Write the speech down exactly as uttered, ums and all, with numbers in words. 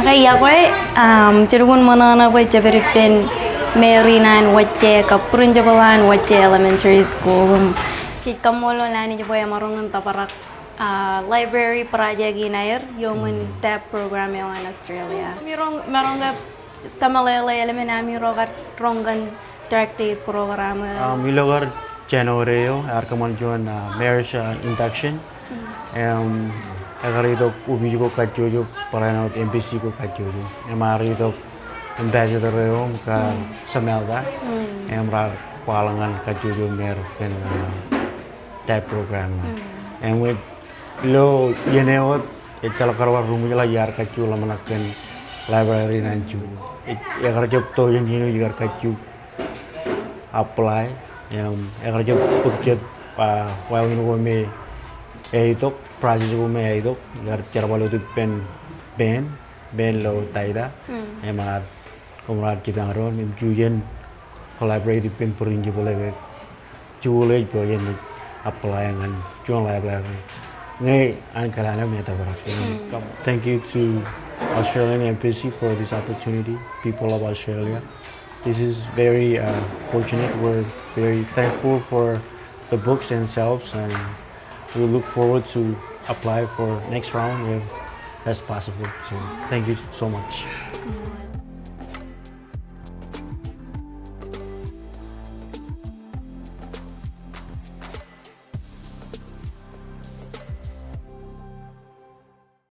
Ke iọkwe, um, jen lukkuun ṃōṇōṇō bwe jej pād ippān Maryknoll Wōjjā kab principal an Wōjjā Elementary School. Um, jej kaṃṃoolol Anij bwe emaroñ in tōprak, uh, library project in aer iuṃwin TAP program eo an Australia. Ami roñ, maroñ ke kōmeḷeḷe alemān ami ro kar roñ kōn Direct Aid program eo? Um, ilo kar January eo, ear kōṃṃan juon, uh, marriage, uh, induction. Im, ekar itok opiij ko kajjojo, barāinwōt embassy ko kajjojo. Im ear itok ambassador eo im kar Samantha. Im raar kwaḷọk ñan kajjojo im er kōn, uh, TAP program. Im ilo iien eo wōt, ejjeḷọk kar bar ruṃwij ḷọk iar kajju ḷōmṇak kōn library ṇe an June. Ej, ekar jab to jān ijin eo ikar kajju apply, im, ekar jab bōk jet, ah, wāween ko me eitok, process ko me eitok, ikar jerbal wōt ippān pein, pein ilo Taita, im ear, koṃro ar jipañ doon, im jujen collaborate ippān principal eo ke jikuuḷ ej to jān apply ñan juon library. Ñe an kōḷḷā ṇe me tōprak. Thank you to Australian Embassy for this opportunity, people of Australia. This is very, uh, fortunate. We're very thankful for the books themselves, and we look forward to apply for next round if that's possible. So thank you so much.